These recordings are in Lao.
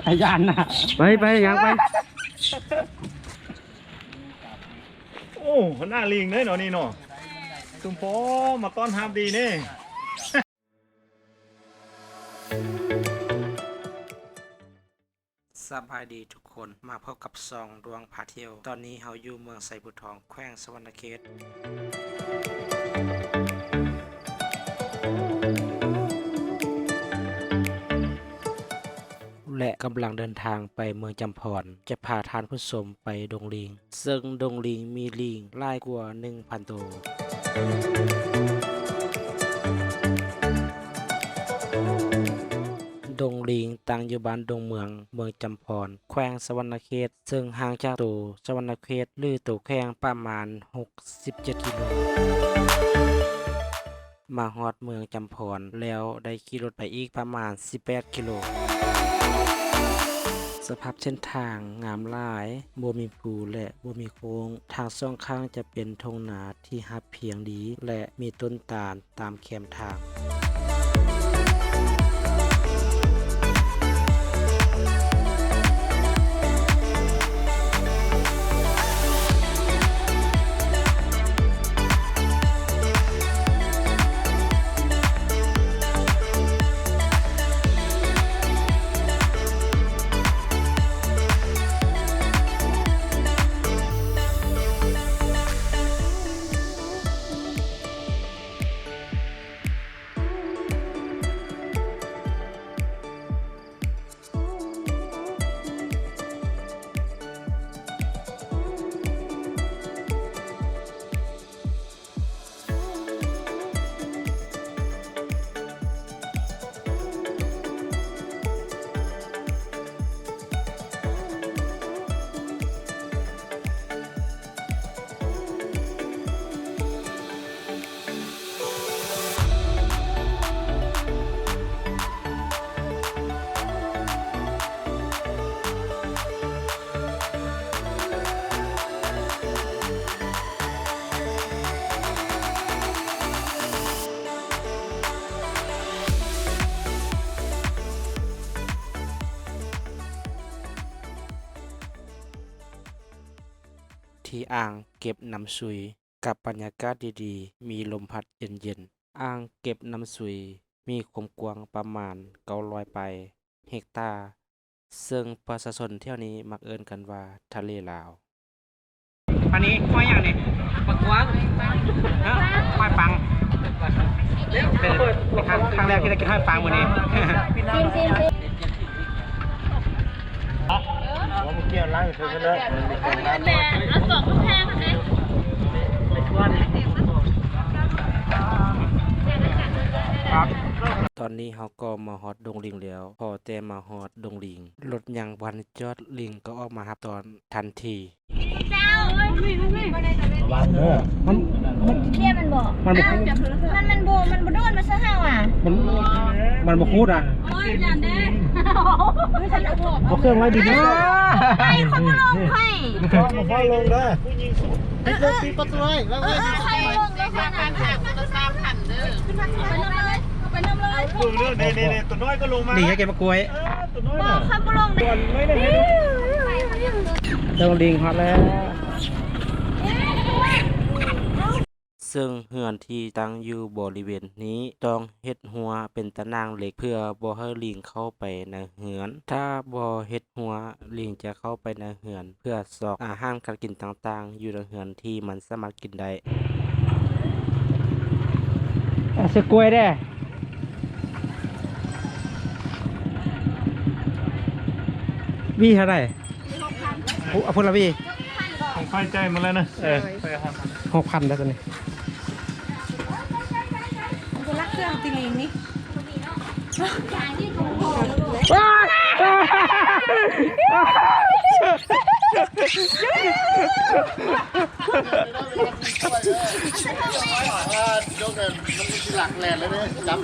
ອາຈານນະ ໄປ ໄປ ຍ່າງໄປ. ໂອ້ ໜ້າລີງເດ້ເນາະນີ້ເນາະ ຊຸມພໍ່ມາຕ້ອນຮັບດີເດ້. ສະບາຍດີທຸກຄົນ ມາພົບກັບຊ່ອງດວງພາທ່ຽວ. ຕອນນີ້ເຮົາຢູ່ເມືອງໄຊພູທອງ ແຂວງສະຫວັນນະເຂດ ແລະ ກຳລັງເດີນທາງໄປເມືອງຈຳພອນ ຈະພາທ່ານຜູ້ຊົມໄປດົງລີງ. ເຊິ່ງດົງລີງມີລີງຫຼາຍກວ່າໜຶ່ງພັນໂຕ. ດົງລີງຕັ້ງຢູ່ບ້ານດົງເມືອງ ເມືອງຈຳພອນ ແຂວງສະຫວັນນະເຂດ ເຊິ່ງຫ່າງຈາກໂຕສະຫວັນນະເຂດ ຫຼື ໂຕແຂວງປະມານຫົກສິບເຈັດກິໂລ. ມາຮອດເມືອງຈຳພອນແລ້ວ ໄດ້ຂີ່ລົດໄປອີກປະມານສິບແປດກິໂລ. ສະພາບເສັ້ນທາງງາມຫຼາຍ, ບໍ່ມີພູ ແລະ ບໍ່ມີໂຄ້ງ. ທັງສອງຂ້າງຈະເປັນທົ່ງນາທີ່ຮັບພຽງດີ ແລະ ມີຕົ້ນຕານຕາມແຄມທາງ. ທີ່ອ່າງເກັບນ້ຳຊຸຍ ກັບບັນຍາກາດດີໆ ມີລົມພັດເຢັນໆ. ອ່າງເກັບນ້ຳຊຸຍມີຄວາມກວ້າງປະມານເກົ້າຮ້ອຍປາຍເຮັກຕາ, ເຊິ່ງປະຊາຊົນແຖວນີ້ມັກເອີ້ນກັນວ່າທະເລລາວ. ອັນນີ້ຫອຍຫຍັງນີ້? ປາກກວາງ. ເອີ ຫອຍປັງ. ເປັນ ເປັນຄັ້ງ ຄັ້ງແລກທີ່ໄດ້ກິນຫອຍປັງມື້ນີ້. ຊີມ ຊີມ ຊີມ. ຕອນນີ້ເຮົາກໍມາຮອດດົງລິງແລ້ວ, ພໍແຕ່ມາຮອດດົງລິງ, ລົດຍັງບໍ່ທັນຈອດ ລິງກໍອອກມາຮັບຕ້ອນທັນທີ. ເຈົ້າ ມັນ ມັນ ເນຍ ມັນບໍ່ ມັນ ມັນບໍ່ໂດດມາໃສ່ເຮົາອ່ະ ມັນ ມັນບໍ່ຄູດອ່ະ. ໂອ້ຍ ຢ່າແດ່ ບໍ່ເຄື່ອນໄຫວດີໆ. ໄອ້ ຂ້ອຍບໍ່ລົງ ຂ້ອຍ ບໍ່ຟ້າວລົງເດີ. ປິດປະຕູໄວ້ ເອີ ຂ້ອຍບໍ່ລົງເດີ. ໄປນຳເລີຍ ໄປນຳເລີຍ. ເບິ່ງເດີ ນີ້ໆ ຕົວນ້ອຍກໍລົງມາ. ນີ້ ຢາກເກັບໝາກກ້ວຍ. ເອີ ຕົວນ້ອຍ ບໍ່ ຂ້ອຍບໍ່ລົງເດ້. ຕົວນ້ອຍ ເບິ່ງລິງຮອດແລ້ວ. ເຊິ່ງເຮືອນທີ່ຕັ້ງຢູ່ບໍລິເວນນີ້ຕ້ອງເຮັດຮົ້ວເປັນຕະໜ່າງເຫຼັກ ເພື່ອບໍ່ໃຫ້ລິງເຂົ້າໄປໃນເຮືອນ. ຖ້າບໍ່ເຮັດຮົ້ວ ລິງຈະເຂົ້າໄປໃນເຮືອນ ເພື່ອຊອກອາຫານການກິນຕ່າງໆ ຢູ່ໃນເຮືອນທີ່ມັນສາມາດກິນໄດ້. ເອົາຊື້ກ້ວຍແດ່. ຫວີເທົ່າໃດ? ເອົາພຸ້ນລະຫວີ. ຂອງຂ້ອຍຈ່າຍໝົດແລ້ວນະ. ເອີ ຫົກພັນແລ້ວຕົວນີ້. ບໍ່ລັກເຄື່ອງຕິລິງນີ້. ຈັ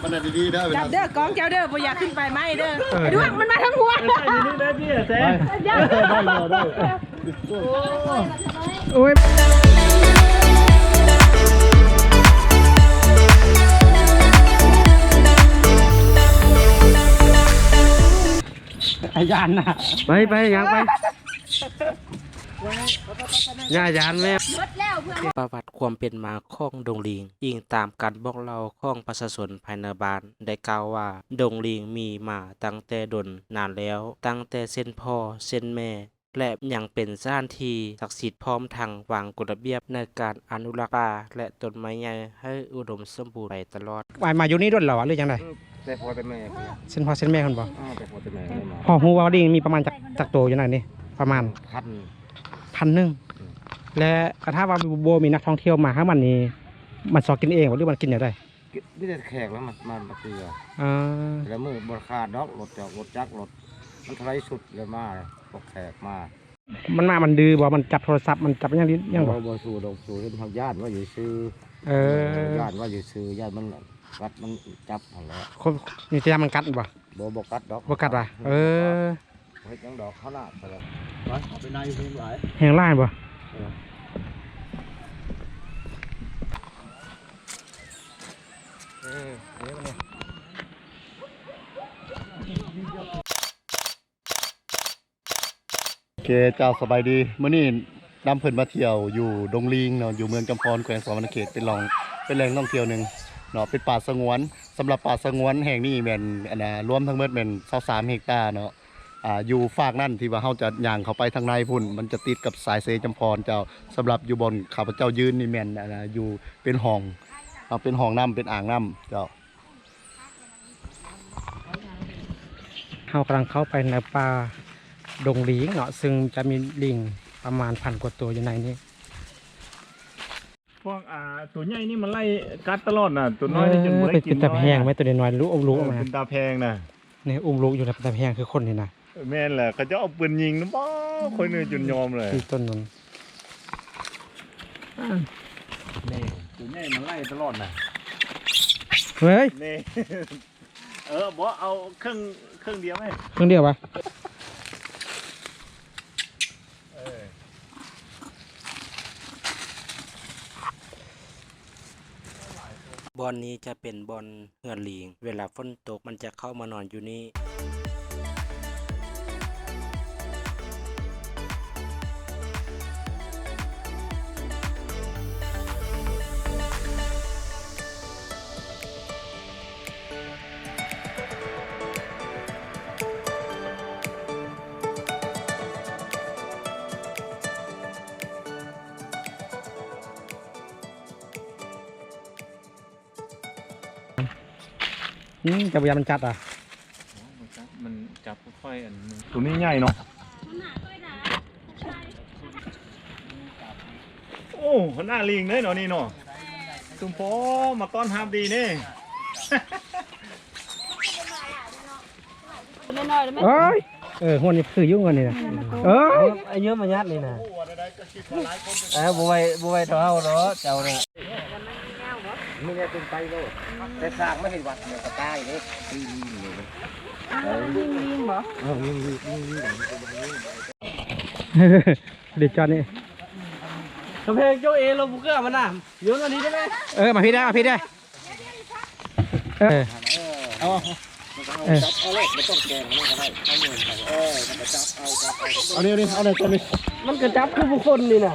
ບເດີ ກ້ອງເຈົ້າເດີ ບໍ່ຢາກຂຶ້ນໄປໄໝ້ເດີ. ເອີ ດວງມັນມາທາງຫົວ. ໂອ້ຍ. ຢ້ານນະ ໄປ ໄປ ຍ່າງໄປ ຢ່າຢ້ານແມ່. ປະຫວັດຄວາມເປັນມາຂອງດົງລີງ, ອີງຕາມການບອກເລົ່າຂອງປະຊາຊົນພາຍໃນບ້ານ ໄດ້ກ່າວວ່າ ດົງລີງມີມາຕັ້ງແຕ່ດົນນານແລ້ວ, ຕັ້ງແຕ່ເຊັ່ນພໍ່ເຊັ່ນແມ່ ແລະ ຍັງເປັນສະຖານທີ່ສັກສິດ ພ້ອມທັງວາງກົດລະບຽບໃນການອະນຸລັກປ່າ ແລະ ຕົ້ນໄມ້ໃຫຍ່ໃຫ້ອຸດົມສົມບູນໄປຕະຫຼອດ. ອ້າຍມາຢູ່ນີ້ດົນແລ້ວຫວາ ຫຼືຈັ່ງໃດ? ເອີ ແຕ່ພໍ່ແຕ່ແມ່ພຸ້ນ ເຊັ່ນພໍ່ເຊັ່ນແມ່ພຸ້ນບໍ່? ເອີ ແຕ່ພໍ່ແຕ່ແມ່ມາ. ພໍຮູ້ວ່າລີງມີປະມານຈັກ ຈັກໂຕຢູ່ໃນນີ້? ປະມານ ພັນ ພັນໜຶ່ງ. ອືມ ແລະ ກະຖ້າວ່າບໍ່ມີນັກທ່ອງທ່ຽວມາຫາມັນນີ້ ມັນຊອກກິນເອງບໍ່ ຫຼືມັນກິນແນວໃດ? ມີແຕ່ແຂກແລ້ວມາ ມາ ມາເທື່ອ. ເອີ ແຕ່ລະມື້ບໍ່ຂາດດອກ ລົດຈອກ ລົດຈັກ ລົດ ມັນເທົ່າໃດຊຸດແລ້ວມາ ພວກແຂກມາ. ມັນມາ ມັນດື້ບໍ່? ມັນຈັບໂທລະສັບ ມັນຈັບຫຍັງ ຫຍັງບໍ່? ບໍ່ ບໍ່ສູ້ດອກ ສູ້ ເຫັນເຮົາຢ້ານວ່າຢູ່ຊື່. ເອີ ຢ້ານວ່າຢູ່ຊື່ ຢ້ານມັນກັດ ມັນຈັບຫັ້ນແຫຼະ. ຄົນ ມີແຕ່ຢ້ານມັນກັດບໍ່? ບໍ່ ບໍ່ກັດດອກ. ບໍ່ກັດຫວາ? ເອີ ບໍ່ເຮັດຫຍັງດອກ ເຮົານາດໄປແລ້ວ. ໄປ ເອົາໄປນາຢູ່ເທິງຫຼາຍ ແຮງຫຼາຍບໍ່? ເອີ ເອີ ເອີ ໂອເຄ ເຈົ້າ ສະບາຍດີ. ມື້ນີ້ນຳເພິ່ນມາທ່ຽວຢູ່ດົງລີງເນາະ ຢູ່ເມືອງຈຳພອນ ແຂວງສະຫວັນນະເຂດ ເປັນລອງ ເປັນແຫຼ່ງທ່ອງທ່ຽວໜຶ່ງເນາະ ເປັນປ່າສະຫງວນ. ສຳລັບປ່າສະຫງວນແຫ່ງນີ້ແມ່ນ ອັນນ່າ ລວມທັງໝົດແມ່ນຊາວສາມເຮັກຕາເນາະ. ອ່າ ຢູ່ຟາກນັ້ນທີ່ວ່າເຮົາຈະຍ່າງເຂົ້າໄປທາງໃນພຸ້ນ ມັນຈະຕິດກັບສາຍເຊຈຳພອນເຈົ້າ. ສຳລັບຢູ່ບ່ອນຂ້າພະເຈົ້າຢືນນີ້ແມ່ນ ອ່າ ຢູ່ເປັນຮ່ອງ ເນາະ ເປັນຮ່ອງນ້ຳ ເປັນອ່າງນ້ຳເຈົ້າ. ເຮົາກຳລັງເຂົ້າໄປໃນປ່າດົງລີງເນາະ ຊຶ່ງຈະມີລີງປະມານພັນກວ່າໂຕຢູ່ໃນນີ້. ພວກ ອ່າ ໂຕໃຫຍ່ນີ້ມັນໄລ່ກັດຕະຫຼອດນະ ໂຕນ້ອຍນີ້ຈົນບໍ່ໄດ້ກິນ. ເອີ ເປັນຕາແພງແມ່ ໂຕນ້ອຍໆ ລູກ ອຸ້ມລູກອອກມາ ເປັນຕາແພງນະ. ນີ້ອຸ້ມລູກຢູ່ນະ ເປັນຕາແພງຄືຄົນນີ້ນະ. ແມ່ນແຫຼະ ເຂົາເຈົ້າເອົາປືນຍິງນະບໍ ຂ້ອຍນີ້ຈົນຍອມເລີຍ. ທີ່ຕົ້ນນັ້ນ ນີ້ ໂຕໃຫຍ່ມັນໄລ່ຕະຫຼອດນະ. ເຮີ້ຍ ນີ້ ເອີ ບໍ່ ເອົາເຄິ່ງ ເຄິ່ງດຽວໄວ້ ເຄິ່ງດຽວຫວາ? ເອີ ບ່ອນນີ້ຈະເປັນບ່ອນເຮືອນລີງ ເວລາຝົນຕົກມັນຈະເຂົ້າມານອນຢູ່ນີ້. ອືມ ເຈົ້າບໍ່ຢ້ານມັນກັດຫວາ? ໂອ້ ມັນກັດ ມັນຈັບຄ່ອຍໆ ອັນ ໂຕນີ້ໃຫຍ່ເນາະ. ໂອ້ ຫົວໜ້າລີງເດ້ເນາະນີ້ເນາະ ຊຸມພໍ່ມາຕ້ອນຮັບດີເດ້. ນ້ອຍໆ ໄດ້ໄໝ? ເອີຍ ເອີ ຫົວນີ້ຄືຢູ່ຫົວນີ້ນະ. ເອີຍ ເອົາເຫຍື່ອມາຍັດນີ້ນະ. ເອີ ບໍ່ໄຫວ ບໍ່ໄຫວເທົ່າເຮົາດອກເຈົ້ານະ. ມີແນວເປັນໄປໂລດ ແຕ່ສ້າງມາເຮັດວັດດຽວກໍຕາຍເດ້. ຕີລີງເລີຍ ເອີ ລີງໆ ບໍ່? ເອີ ລີງໆ ລີງໆ. ເດຈອດນີ້ ກຳແພງໂຈເອລົມເກືອມານະ ໂຍນອັນນີ້ໄດ້ໄໝ? ເອີ ມາພີ້ເດີ ມາພີ້ເດີ. ເອີ ເອົາ ເອີ ເອົາເລີຍ ບໍ່ຕ້ອງແກງມັນກໍໄດ້ ເອົາເລີຍ ເອີ ມັນກໍຈັບເອົາ ຈັບເອົາ ເອົານີ້ ເອົານີ້ ເອົານີ້ ຕົວນີ້ ມັນກໍຈັບຄືຜູ້ຄົນນີ້ນະ.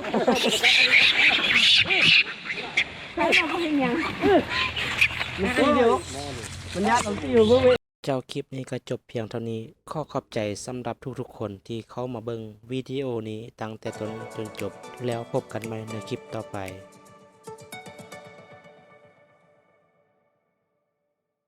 ໃຜເຮົາເຮັດຫຍັງ? ມັນຕີດຽວ ມັນຍາດ ມັນຕີດຽວເບິ່ງ. ເຈົ້າ ຄລິບນີ້ກໍຈົບພຽງເທົ່ານີ້. ຂໍຂອບໃຈສຳລັບທຸກໆຄົນທີ່ເຂົ້າມາເບິ່ງວິດີໂອນີ້ຕັ້ງແຕ່ຕົ້ນຈົນຈົບ. ແລ້ວພົບກັນໃໝ່ໃນຄລິບຕໍ່ໄປ.